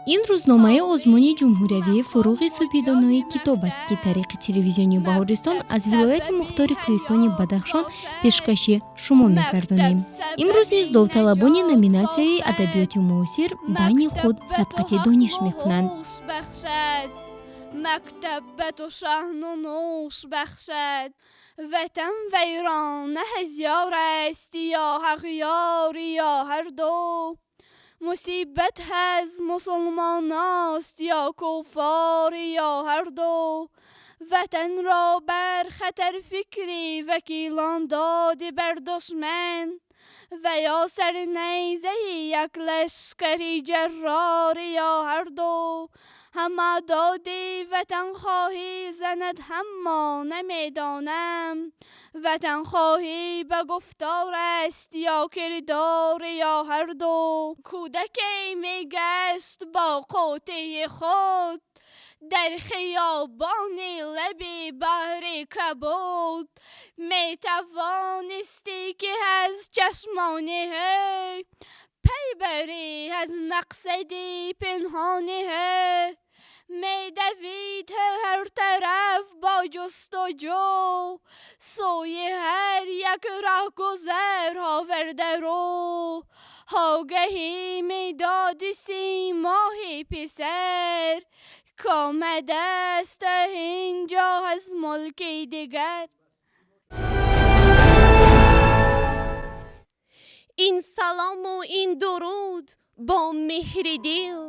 Ин рӯзномаи озмуни ҷумҳуриявии «Фуруғи субҳидонои китоб» аст, ки тариқи телевизиони Баҳористон аз вилояти мухтори кӯҳистони Бадахшон пешкаши шумо мегардонем. Имрӯз низ довталабони номинатсияи адабиёти муосир байни худ сабқати дониш мекунанд. Мактаб ба ту шаҳну нӯш бахшад. Ватан вайрона ҳазёр аст, ё ҳақёр, ё ҳарду. Мусибат аз мусулмонаст, ё куффор, ё ҳарду. Ватанро бар хатар фикри вакилон доди бар душман ва ё сари найзаи як лашкари ҷаррор, ё ҳарду. Ҳама доди ватанхоҳӣ занад, ҳаммо намедонам, ватанхоҳӣ ба гуфтор аст ё кирдор, ё ҳарду. Кӯдаке мегашт бо қутии худ дар хиёбони лаби баҳри кабуд. Метавонистӣ, ки аз чашмони ӯ пай барӣ аз мақсади пинҳони ӯ. Медавид ҳар тараф бо ҷустуҷӯ, сӯи ҳар як роҳгузар оварда рӯ. Огаҳӣ медоди симоҳи писар, комадаст инҷо аз мулки дигар. Ин салому ин дуруд бо меҳри дил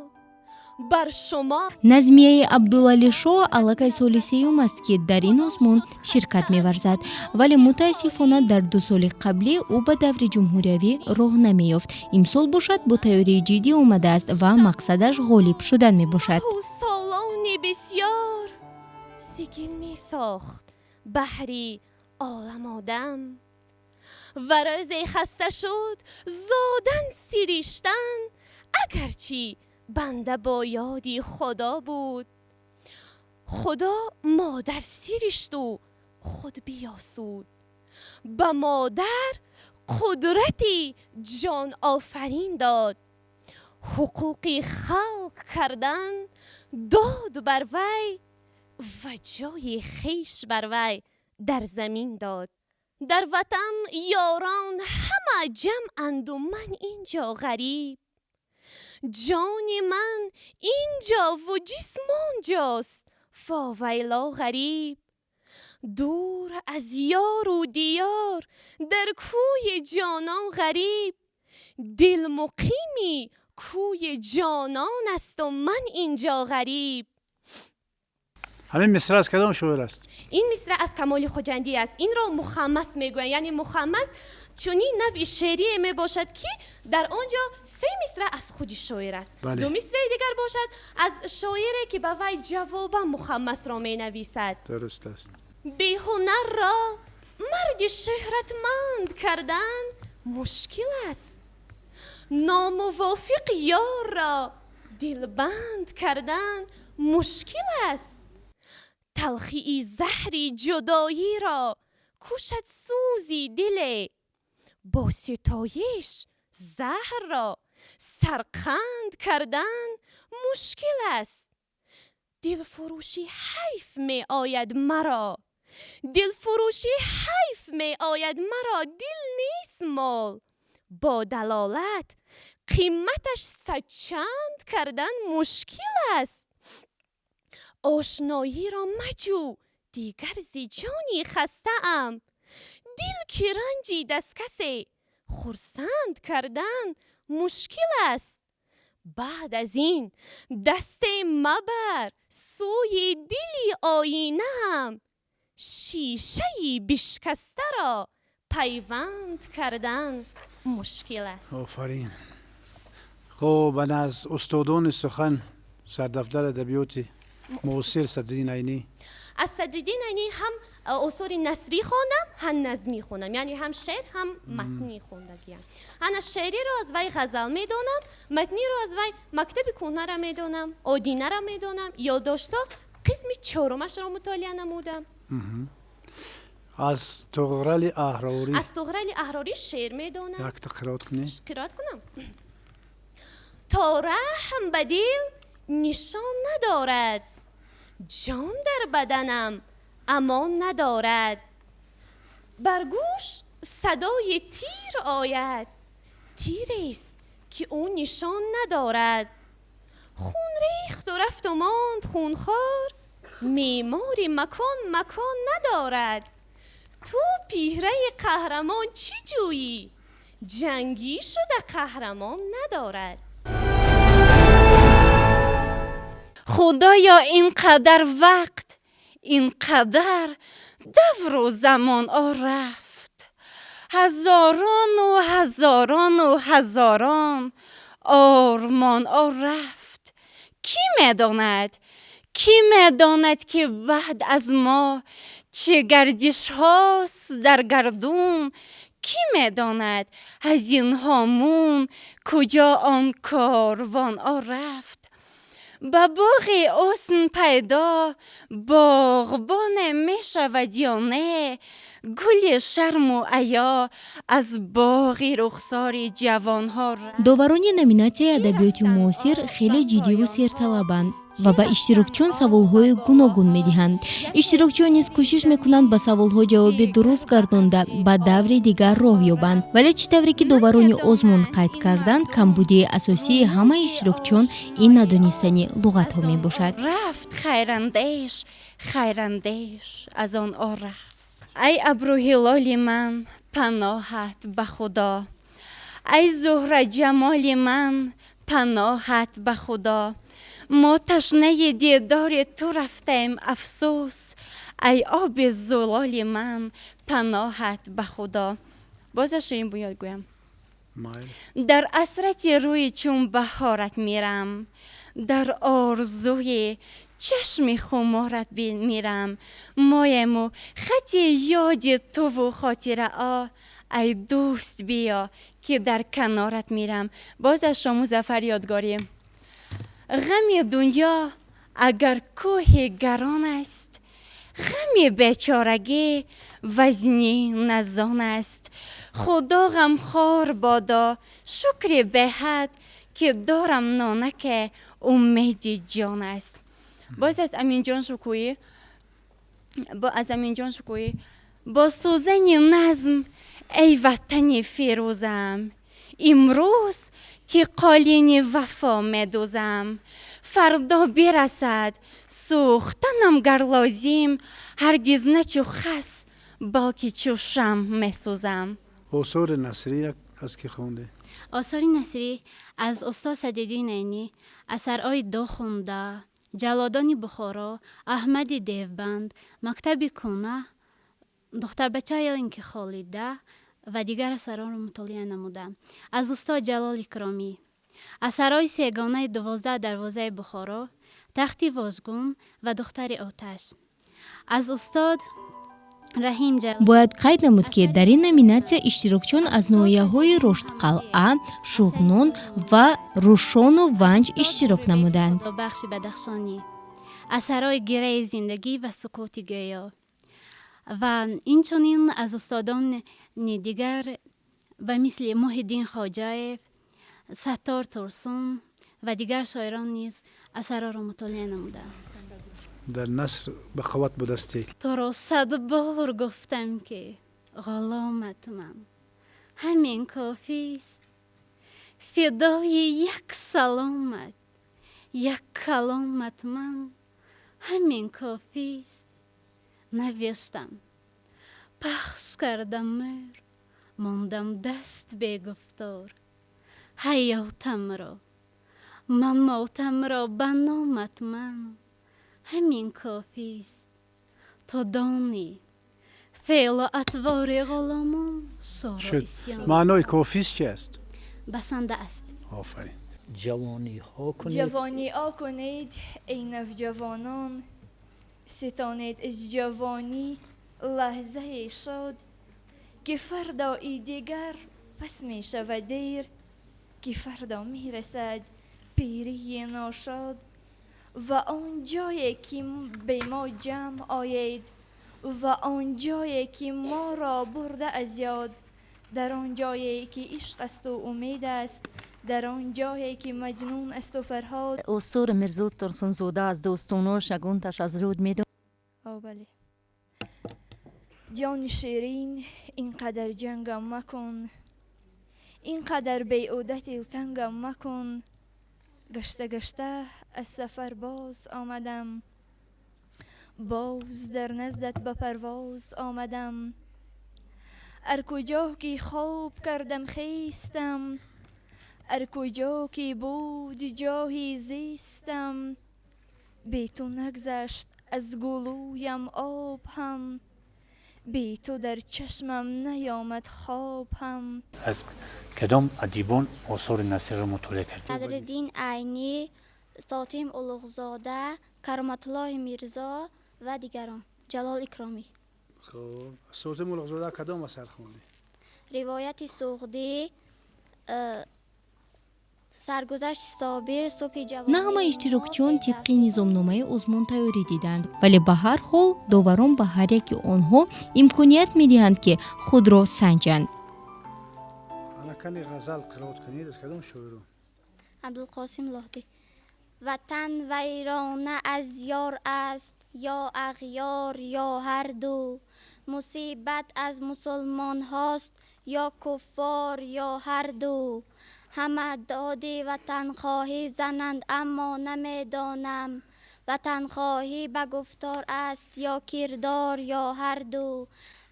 бар шумо. Назмияи Абдулалишо аллакай соли сеюм аст, ки дар ин озмун ширкат меварзад, вале мутаассифона дар 2 соли қаблӣ ӯ ба даври ҷумҳуриявӣ роҳ намеёфт. Имсол бошад, бо тайёрии ҷиддӣ омадааст ва мақсадаш ғолиб шудан мебошад. Солони бисёр сигин месохт баҳри олам одам ва рӯзе хаста шуд зодан сириштан, агарчи банда бо ёди худо буд. Худо модар сиришту худ биёсуд, ба модар қудрати ҷонофарин дод. Ҳуқуқи халқ кардан дод бар вай ва ҷои хеш бар вай дар замин дод. Дар ватан ёрон ҳама ҷамъанду ман инҷо ғариб. Ҷони ман инҷову ҷисм онҷост, вовайло ғариб. Дур аз ёру диёр дар кӯи ҷонон ғариб. Дил муқими кӯи ҷонон асту ман инҷо ғариб. Ҳамин мисра аз кадом шоир аст? Ин мисра аз Камоли Хуҷандӣ аст. Инро мухаммас мегӯянд, яъне мухаммас чунин навъи шеърие мебошад, ки дар он ҷо се мисра аз худи шоир аст, ду мисраи дигар бошад аз шоире, ки ба вай ҷавобан мухаммасро менависад. Дуруст аст. Беҳунарро марди шӯҳратманд кардан мушкил аст, номувофиқ ёрро дилбанд кардан мушкил аст. Талхии заҳри ҷудоиро кушад сӯзи диле, бо ситоиш заҳрро сарқанд кардан мушкил аст. Дилфурӯшӣ ҳайф меояд маро, дилфурӯшӣ ҳайф меояд маро, дил нест мол бо далолат қиматаш садчанд кардан мушкил аст. Ошноиро маҷӯ дигар зи ҷони хастаам, дил ки ранҷид аз касе хурсанд кардан мушкил аст. Баъд аз ин дасте мабар сӯи дили оинаам, шишаи бишкастаро пайванд кардан мушкил аст. Офарин. Хуб, ана аз устодони сухан, сардафтар адабиёти муосир Садриддин Айнӣ. Аз Садриддин Айнӣ ҳам осори насрӣ хондам, ҳам назмӣ хондам, яъне ҳам шеър, ҳам матнӣ хондагиам. Ана шеъриро аз вай ғазал медонам, матниро аз вай мактаби кӯҳнаро медонам, одинаро медонам, ёддоштҳо қисми чорумашро мутолиа намудам. Аз Туғрали Аҳрорӣ. Аз Туғрали Аҳрорӣ шеър медонам. Якта қироат кунӣ? Қироат кунам. То раҳм ба дил нишон надорад, ҷон дар баданам амон надорад. Бар гӯш садои тир ояд, тирест ки ӯ нишон надорад. Хун рехту рафту монд хунхор, меъмори макон макон надорад. Ту пираи қаҳрамон чӣ ҷӯӣ? Ҷангӣ шуда қаҳрамон надорад. Худоё, ин қадар вақт, ин қадар давру замон рафт, ҳазорону ҳазорону ҳазорон ормон рафт. Кӣ медонад, кӣ медонад, ки баъд аз мо чӣ гардишҳост дар гардун? Кӣ медонад аз ин ҳомун куҷо он корвон рафт? Ба боғи ҳусн пайдо боғбоне мешавад ё не? Гули шарму ҳаё аз боғи рухсори ҷавонҳо. Доварони номинатсияи адабиёти муосир хеле ҷиддиву серталабанд ва ба иштирокчиён саволҳои гуногун медиҳанд. Иштирокчиён низ кӯшиш мекунанд ба саволҳо ҷавоби дуруст гардонда ба даври дигар роҳ ёбанд. Вале чӣ тавре ки доварони озмун қайд карданд, камбудии асосии ҳамаи иштирокчиён ин надонистани луғатҳо мебошад. Рафт хайрандеш, хайрандеш аз он рафт. Ай абрӯ ҳилоли ман, паноҳат ба Худо. Ай зуҳра ҷамоли ман, паноҳат ба Худо. Мо ташнаи дидори ту рафтем, афсӯс. Ай оби зулоли ман, паноҳат ба Худо. Боз аз ширин бунёд гӯям. Дар асрати рӯи чун баҳорат мирам, дар орзуи чашми хуморат мирам. Моему хати ёди туву хотирао, ай дӯст биё, ки дар канорат мирам. Боз аз Шому Зафар ёдгорӣ. Ғами дунё агар кӯҳи гарон аст, ғами бечорагӣ вазни назон аст. Худо ғамхор бодо, шукри беҳад, ки дорам нонаке умеди ҷон аст. Боз аз Аминҷон Шукӯӣ, аз Аминҷон Шукӯӣ. Бо сӯзани назм, эй ватани фирӯзам, имрӯз ки қолини вафо медӯзам, фардо бирасад сӯхтанам гар лозим, ҳаргиз на чу хас, балки чу шам месӯзам. Осори насрӣ аз кӣ хонде? Осори насрӣ аз устод Садриддин Айнӣ, асарҳои Дохунда, Ҷаллодони Бухоро, Аҳмади Девбанд, Мактаби кӯна, Духтарбача ё ин ки Холида ва дигар асарҳоро мутолиа намудам. Аз устод Ҷалол Икромӣ асарҳои сегонаи 12 дарвозаи Бухоро, Тахти Вожгун ва Духтари оташ. Аз устод Раҳим Ҷалол. Бояд қайд намуд, ки дар ин номинатсия иштирокчиён аз ноҳияҳои Роштқалъа, Шуғнон ва Рӯшону Ванҷ иштирок намуданд. Бахши Бадахшонӣ, асарҳои Гираи зиндагӣ ва Сукути гӯё ва инчунин аз устодони дигар ба мисли Муҳиддин Хоҷаев, Саттор Турсун ва дигар шоирон низ асарҳоро мутолиа намудам. Дар наср ба қувват будастӣ. Туро сад бор гуфтам, ки ғуломат ман, ҳамин кофист. Фидои як саломат, як каломат ман, ҳамин кофист. Навиштам, пахш кардам мӯр, мондам даст бегуфтор. Ҳаётамро, мамотамро ба номат ман, ҳамин кофист. То донӣ феълу атвори ғуломон шору исён. Маънои кофист чи аст? Басанда аст. Офарин. Ҷавониҳо кунед. Ҷавониҳо кунед, эй навҷавонон, ситонед аз ҷавонӣ лаҳзаи шод, ки фардои дигар пас мешавад дер, ки фардо мерасад пирии ношод. Ва он ҷое ки бе мо ҷамъ оед, ва он ҷое ки моро бурда аз ёд, дар он ҷое ки ишқ асту умед аст. Дар он ҷое ки Маҷнун асту Фарҳод. Осори Мирзо Турсунзода аз достонҳош ягонташ аз ёд медон? О, бале. Ҷони ширин, ин қадар ҷангам макун, ин қадар беуда дилтангам макун. Гашта гашта аз сафар боз омадам, боз дар наздат ба парвоз омадам. Ар куҷо ки хоб кардам, хестам, ар куҷо ки буд ҷоҳи зистам. Бе ту нагзашт аз гулӯям об ҳам, бе ту дар чашмам наёмад хоб ҳам. Аз кадом адибон осори насриро мутолиа кардед? Садриддин Айнӣ, Сотим Улуғзода, Кароматуллоҳи Мирзо ва дигарон, Ҷалол Икромӣ. Хуб, Сотим Улуғзода кадом асар хондӣ? Ривояти суғдӣ, Саргузашти Собир, Субҳи ҷавонӣ. На ҳама иштирокчиён тибқи низомномаи озмун тайёрӣ диданд, вале ба ҳар ҳол доварон ба ҳар яки онҳо имконият медиҳанд, ки худро санҷанд. Ана, кани ғазал қироат кунед, аз кадом шоиру? Абдулқосим Лоҳутӣ. Ватан вайрона аз ёр аст ё ағёр ё ҳарду, мусибат аз мусулмонҳост ё куффор ё ҳарду. Ҳама доди ватанхоҳӣ зананд, аммо намедонам, ватанхоҳӣ ба гуфтор аст ё кирдор ё ҳарду.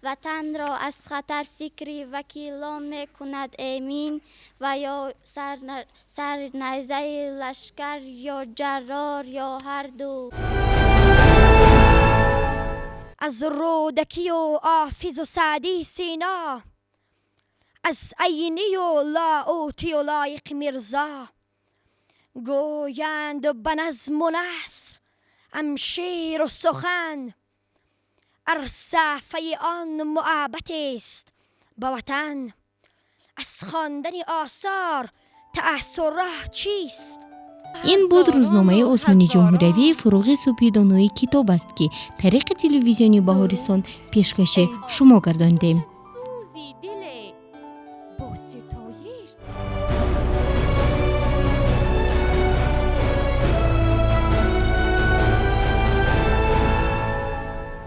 Ватанро аз хатар фикри вакилон мекунад эмин ва ё сарнайзаи лашкар ё ҷаррор ё ҳарду. Аз Рӯдакию Ҳофизу Саъдӣ, Сино, аз Айнию Лоҳутию Лоиқи Мирзо, гӯянд ба назму наср ам шеъру сухан, ар саҳфаи он муҳаббатест ба ватан. Аз хондани осор таассур чист? Ин буд рӯзномаи озмуни ҷумҳуриявии «Фуруғи субҳи донои китоб» аст, ки тариқи телевизиони Баҳористон пешкаши шумо гардондем.